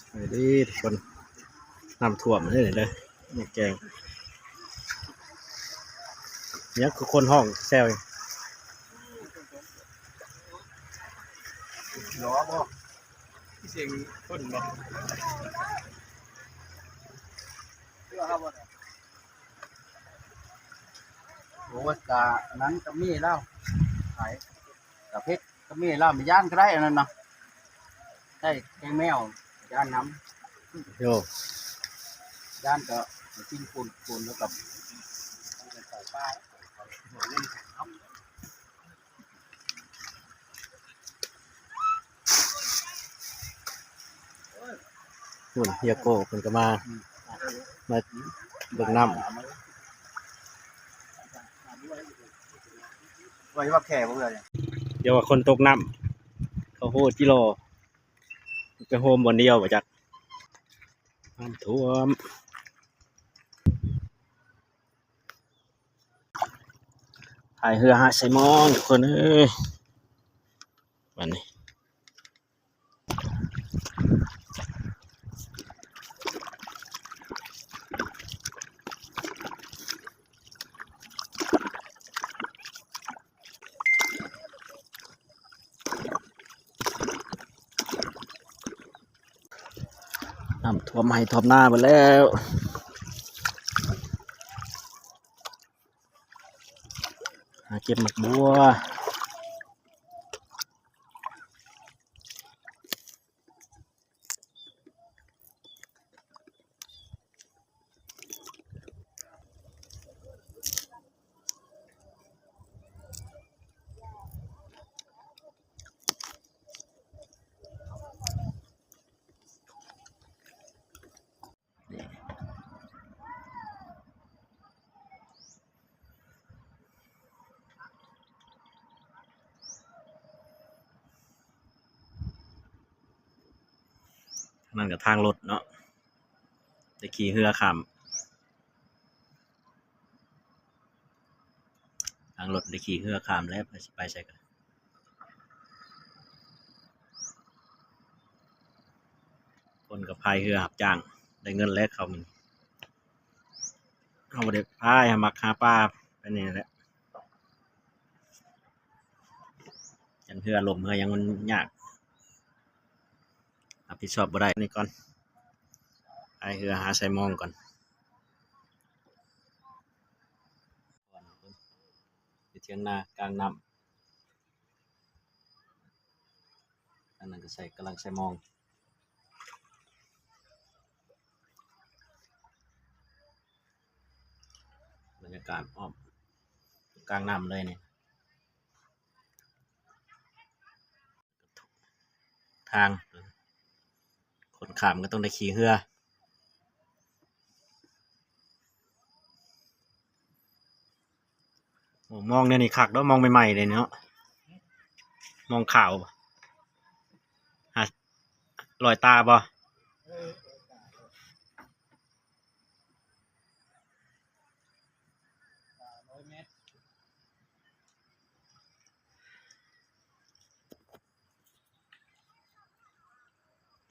ໄປເດີທຸກຄົນ ນ້ຳຖ້ວມເດີນີ້ເດີ ແກງ ຍັງຄືຄົນຮ້ອງແຊວ ຫຼໍບໍ່ ສຽງຄົນບໍ່ ເຊື່ອເຮົາບໍ່ ໂອ້ຍ ກະນັ້ນກະມີແລ້ວ ຂາຍກະເຜັດ ກະມີແລ້ວ ບໍ່ຢ້ານກະໄດ້ອັນນັ້ນນະ ໃຊ້ແກງແມວ ຢ້ານນຳ ໂອ້ ຢ້ານກະກິນປຸ້ນ ປຸ້ນແລ້ວກະ ພຸ້ນ ເຮຍໂກ້ເພິ່ນກໍມາ ມາເບິ່ງນ້ຳ ວ່າຊິວ່າແຂບໍ່ເອີຍ ຢ່າວ່າຄົນຕົກນ້ຳ ເຂົາໂຫດຈິລໍ ໄປໂຮມບ່ອນດຽວບໍ່ຈັກ ນ້ຳຖ້ວມ ພາຍເຮືອຫາດໄຊມອງ ທຸກຄົນເອີຍ ບັດນີ້ ນ້ຳຖ້ວມໄຮ່ຖ້ວມນາເບິດແລ້ວ ຫາເກັບໝາກບົວ ນັ້ນກໍທາງລົດເນາະ ໄດ້ຂີ່ເຮືອຂ້າມ ທາງລົດໄດ້ຂີ່ເຮືອຂ້າມແລ້ວ ໄປ ຊິໄປໃສກໍ ຄົນກໍພາຍເຮືອຮັບຈ້າງ ໄດ້ເງິນແລ້ວເຂົາ ເຮົາບໍ່ໄດ້ພາຍ ເຮົາມັກຫາປາໄປນີ້ແຫຼະ ຢ້ານເຮືອລົ້ມເຮືອຫຍັງມັນຍາກ ຮັບຜິດຊອບບໍ່ໄດ້ ນີ້ກ່ອນ ພາຍເຮືອຫາໄຊມອງກ່ອນ ຢູ່ຖຽງນາກາງນ້ຳ ອັນນັ້ນກໍໃສ່ ກຳລັງໃສ່ມອງ ບັນຍາກາດອ້ອມກາງນ້ຳເລີຍນີ້ ທາງ ຄົນຂ້າມກໍຕ້ອງໄດ້ຂີ່ເຮືອ ໂອ້ ມອງແນວນີ້ຄັກເນາະ ມອງໃໝ່ໆເດເນາະ ມອງຂາວ ຮະ ລອຍຕາບໍ່?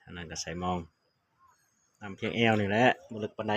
ທາງນັ້ນກໍໃສ່ມອງ ນ້ຳພຽງແອວນີ້ແຫຼະ ບໍ່ເລິກປານໃດ.